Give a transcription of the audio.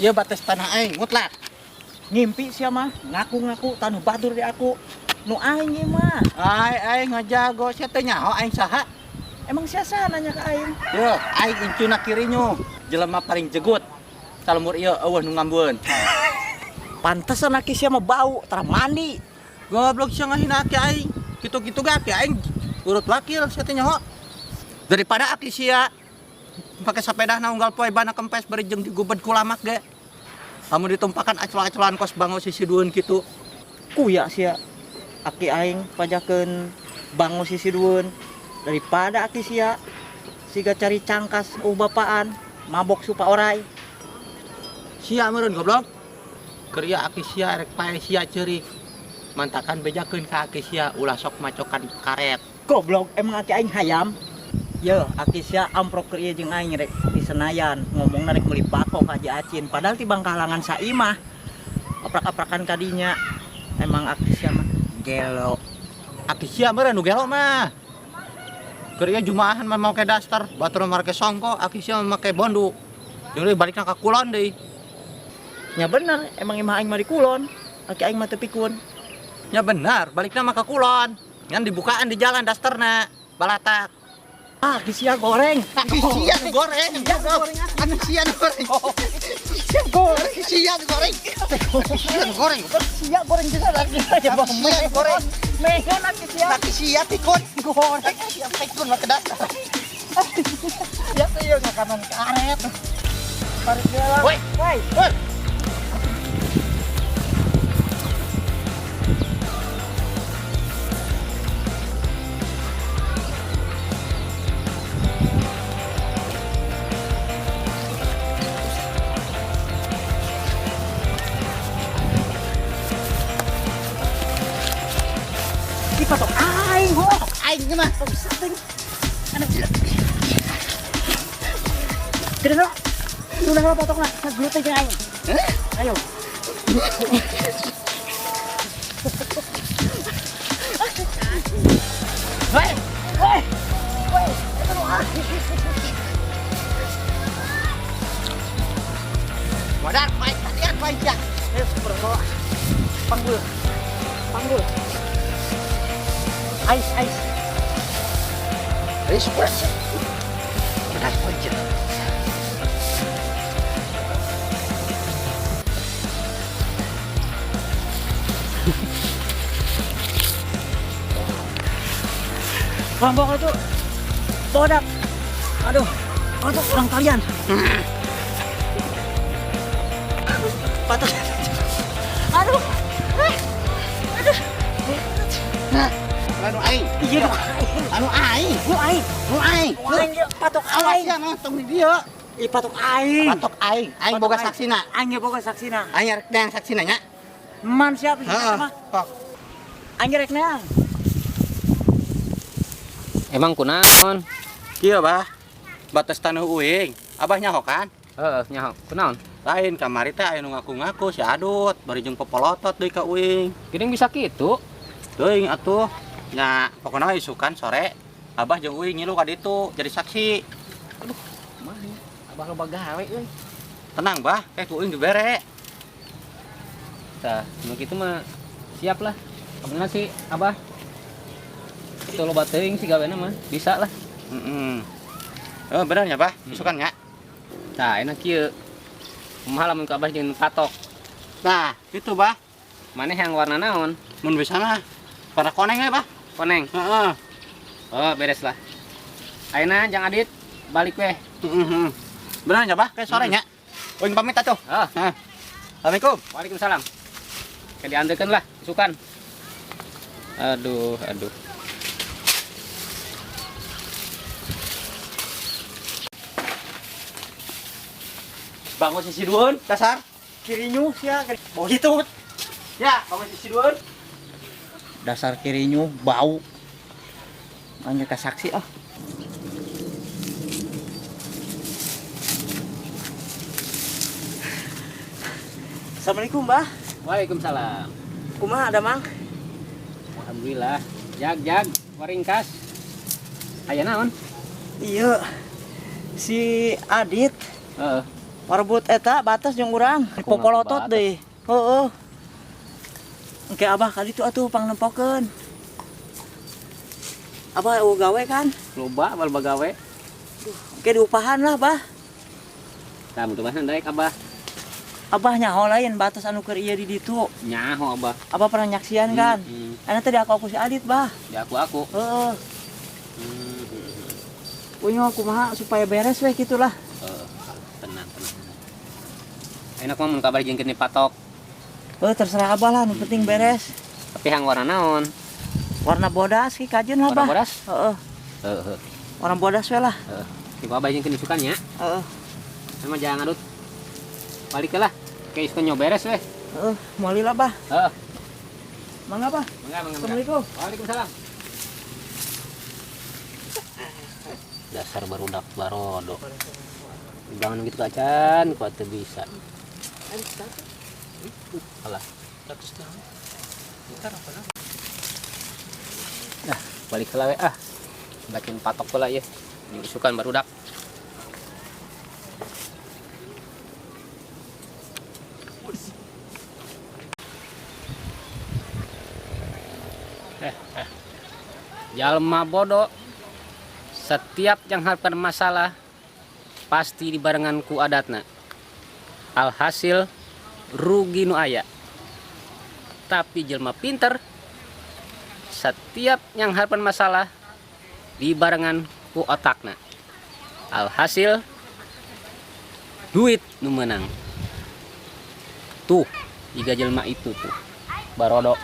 Ieu batas tanah aing mutlak. Ngimpi sia mah, ngaku-ngaku tanah batur di aku. Nu aing ieu mah. Ai aing ngajago sia teh nyaho aing saha? Emang sia saha nanya ka aing? Yo, aing incuna kirinyu, jelema paling jegut. Salumur ieu eueuh nu ngambueun. Pantesan aki sia mah bau, tara mandi. Goblok sia ngahina aki aing. Kitu-kitu ge aki aing urut wakil sia teh nyaho. Daripada aki sia pake sapedahna unggal poe bana kempes bari jeung digubed ku lamak ge. Kamu ditumpakan acol-acolan kos bango sisi dueun kitu. Kuya sia aki aing pajakeun bango sisi dueun daripada aki sia siga cari cangkas bapaan mabok supa orai. Sia meureun goblok. Keur ieu aki sia rek pae sia ceurik. Mantakan bejakeun ka aki sia ulah sok macokan karet. Goblok, emang aki aing hayam? Ye, aki sia amprok keur ieu jeung aing rek di Senayan, ngomongna rek meuli bako ka Haji Acin, padahal ti bangkalangan saimah. Aprak-aprakan kadinya. Emang aki sia mah gelo. Aki sia meureun nu gelo mah. Keur ieu jumaahan mah make daster, batur mah make songko, aki sia mah make bondu. Jeung deui balikna ka kulon deui. Nya bener, emang imah aing mah di kulon. Aki aing mah teu pikun. Nya bener, balikna mah ka kulon. Ngan dibukaan di jalan dasterna, balatak. Ah, aki sia goreng. Aki sia nu goreng. Anu sia nu goreng. Sia goreng. Aki sia nu goreng. Aki sia nu goreng. Sia goreng juga lagi aja bang. Aki sia nu goreng. Megan aki sia. Aki sia pikun. Goreng. Aki sia pikun make daster. Ya tuh ya ngakanan karet. Tarik dia lah. Woi. Woi. Woi. Ih, patok aing, ho. Aing mah. Setting. Anak gila. Gede lah. Sudah lah potong lah. Sagelut aja aing. Ayo. Woi. Woi. Woi, itu nu aing. Modar, baik kalian baik ya. Ayo, berdoa. Panggul. Panggul. Ais, ais. Ayo super. Benar aja. Kelompok itu bodak. Aduh, untuk orang kalian. Patah. Aduh. Aduh. Nah, anu aing. Iya, Anu aing. Nu aing. Nu aing. Nu aing ieu patok Awas aing. ya nonton di dieu. Ih, patok aing. Patok aing. Aing Patok boga aing. saksina. Aing ge boga saksina. Aing rek neang saksina nya. Man siap sih Heeh. mah. Kok. Aing rek neang. Emang kunaon? Kieu, Bah. Batas tanah uing. Abah nyaho kan? Heeh, nyaho. Kunaon? Lain kamari teh aya nu ngaku-ngaku si Adut bari jeung popolotot deui ka uing. Geuning bisa kitu? Teuing atuh. Nya, pokona isukan sore Abah jeung uing ngilu ka ditu jadi saksi. Aduh, kumaha ya? Abah loba gawe euy. Tenang, Bah, kayak ku uing dibere. Tah, nu kitu mah siap lah. Kabenerna sih Abah. Itu loba teuing sih gawena mah, bisa lah. Heeh. Oh, bener nya, Bah? Isukan nya. Tah, enak kieu. Kumaha lamun ku Abah jeung patok? Nah, itu, Bah. Maneh yang warna naon? Mun bisa mah warna koneng we, Bah. Koneng. Heeh. Oh, beres lah. Ayeuna Jang Adit balik weh. Heeh. Bener nya, Bah? Kayak sore nya. Uing pamit atuh. Ah, Hah. Assalamualaikum. Waalaikumsalam. Kayak diantarkan lah, isukan. Aduh, aduh. Bangun sisi duun, dasar. Kirinyu sia, bau hitut. Ya, bangun sisi duun. Dasar kirinyu bau. Aing ka saksi ah. Assalamualaikum, Bah. Waalaikumsalam. Kumaha ada, Mang? Alhamdulillah. Jag jag, waringkas. Aya naon? Iya. Si Adit Heeh. Parebut eta batas jeung urang, dipopolotot batas. Deui. Heeh. Engke Abah ka ditu atuh pangnempokeun. Abah euweuh gawe kan? Loba bal gawe. Engke diupahan lah, Bah. Tah mudah-mudahan daek Abah. Abah nyaho lain batas anu keur ieu di ditu. Nyaho Abah. Abah pernah nyaksian kan? Hmm. Anu teh di aku si Adit, Bah. Di aku. Heeh. Punya kumaha supaya beres weh gitulah. Tenang, tenang. Enak mah mun kabar jeung kini patok. Oh, terserah Abah lah, nu penting beres. Tapi hang warna naon? Warna bodas ki kajeun lah, Warna Bah. bodas? Heeh. Heeh. Warna bodas we lah. Heeh. Tiba Abah jeung kini sukan nya. Heeh. Emang jangan ngadut. Balik lah. Kayak isukan nyo beres weh. Heeh, moal lah, Bah. Heeh. Mangga, Bah. Mangga, mangga, mangga. Assalamualaikum. Waalaikumsalam. Dasar barudak barodo. Jangan gitu acan, kuat teu bisa. Alah. Ah, balik ke we ah. Bacain patok pula ya. Diusukan barudak. Eh, eh. Jalma bodoh setiap yang harapkan masalah pasti dibarengan ku adatna, alhasil rugi nu aya. Tapi jelma pinter setiap yang harapkan masalah dibarengan ku otakna, alhasil duit nu menang. Tuh, tiga jelma itu tuh barodo.